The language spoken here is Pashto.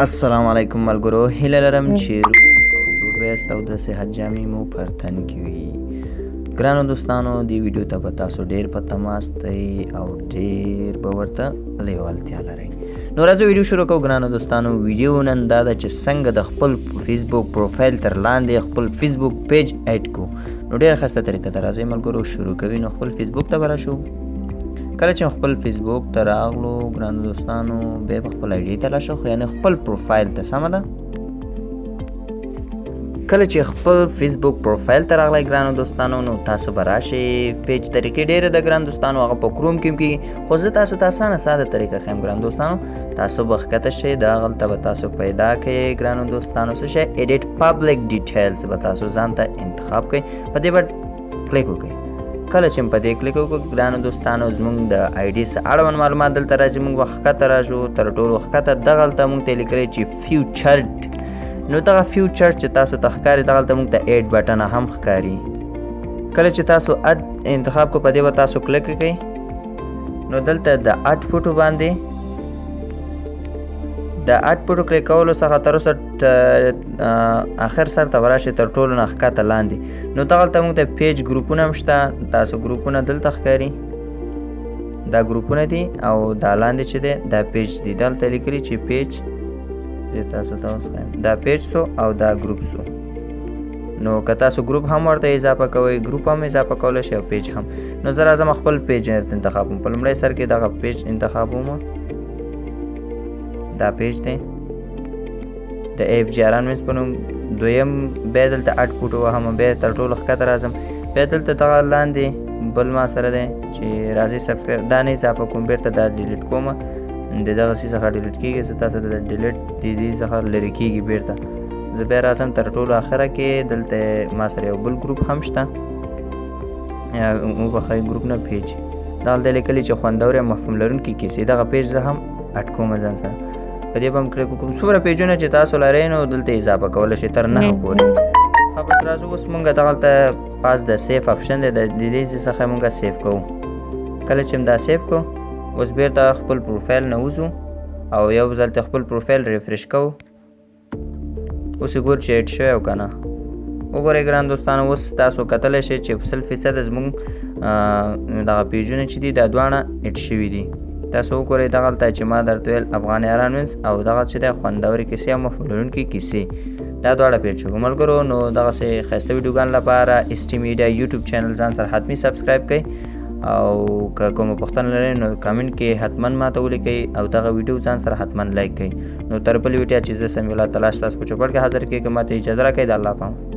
السلام علیکم ملګرو، هیله لرم چې روغ او جوړ یاست او د صحت جامې مو پر تن کې وي. ګرانو دوستانو، دې ویډیو ته به تاسو ډېر په تماس دی او ډېر به ورته لیوالتیا لرئ. نو راځو ویډیو شروع کوو. ګرانو دوستانو، ویډیو نن دا ده چې څنګه د خپل فیسبوک پروفایل تر لاندې خپل فیسبوک پیج add کو. نو ډېره ښایسته طریقه ده، راځئ ملګرو شروع کوي. نو خپل فیسبوک ته به راشو. کله چې خپل فیسبوک ته راغلو ګرانو دوستانو، بیا به خپل ID ته لاړ شو، خو یعنې خپل پروفایل ته، سمه ده. کله چې خپل فیسبوک پروفایل ته راغلی ګرانو دوستانو، نو تاسو به راشئ. پیج طریقې ډېرې ده ګران دوستانو، هغه په کروم کې هم کېږي، خو زه تاسو ته اسانه ساده طریقه ښیم. ګران دوستانو، تاسو به ښکته شئ، دغلته به تاسو پیدا کړئ ګرانو دوستانو څه شی، edit public details به تاسو ځان ته انتخاب کړئ، په دې به کلیک وکړئ. کله چې په دې کلیک وکړو ګرانو دوستانو، زموږ د ID څخه اړوند معلومات دلته راځي. موږ به ښکته راشو، تر ټولو ښکته دغلته موږ ته لیکلی چې featured. نو دغه featured چې تاسو ته ښکاري، دغلته موږ ته add button هم ښکاري. کله چې تاسو add انتخاب کړو، په دې به تاسو کلیک وکړئ. نو دلته د add photo باندې د add photo کلیک کولو څخه تر اوسه اخر سر ته وراشئ، تر ټولو نه ښکته لاندې. نو دغلته موږ ته page ګروپونه هم شته، تاسو ګروپونه دلته ښکاري، دا ګروپونه دي، او دا لاندې چې دی دا page دی. دلته لیکلي چې page دی، تاسو ته اوس ښایم دا page سو او دا ګروپ سو. نو که تاسو ګروپ هم ورته اضافه کوئ، ګروپ هم اضافه کولی شئ او page هم. نو زه راځم خپل page انتخاب کوم. په لومړی سر کې دغه page انتخابوم، دا page دی د اف جی اران وینس په نوم. دویم بیا دلته add photo وهم، بیا تر ټولو ښکته راځم، بیا دلته دغه لاندې بل ما سره دی چې راځئ subscribe، دا نه اضافه کوم، بېرته دا delete کوم. د دغه څیز څخه delete کېږي، زه تاسو ته د delete د دې څخه لرې کېږي. بېرته زه بیا راځم تر ټولو اخره کې، دلته ما سره یو بل ګروپ هم شته، وبخښئ ګروپ نه page، دغلته لیکلي چې خوندورې او مفهوم لرونکي کیسې. دغه page زه هم add کوم ځان سره، په دې به هم کلیک وکړم. څومره پیجونه چې تاسو لرئ نو دلته اضافه کولی شئ تر 9 پورې. ښه، بس راځو اوس مونږ دغلته پاس د save option دی، د دې ځای څخه مونږ save کوو. کله چې دا save کړو، اوس بېرته خپل پروفایل نه وځو او یو ځل ته خپل پروفایل refresh کوو. اوس یې ګورو چې add شوی او که نه. وګورئ ګران دوستانو، اوس تاسو کتلی شئ چې 100% زموږ دغه پیجونه چې دي دا دواړه add شوي دي. تاسو وګورئ دغلته چې ما درته ویل افغان یاران وینس او دغه چې دی خوندورې کیسې او مفهوم لرونکې کیسې، دا دواړه پیج شو ملګرو. نو دغسې ښایسته ویډیوګانو لپاره اس ټي میډیا یوټیوب چینل ځان سره حتمي subscribe کړئ، او که کومه پوښتنه لرئ نو کامنټ کې حتما ماته ولیکئ، او دغه ویډیو ځان سره حتما like کړئ. نو تر بلې ویډیو چې زه سمیع الله تلاش تاسو په چوپړ کې حاضر کېږم، ماته اجازه راکړئ. د الله په امان.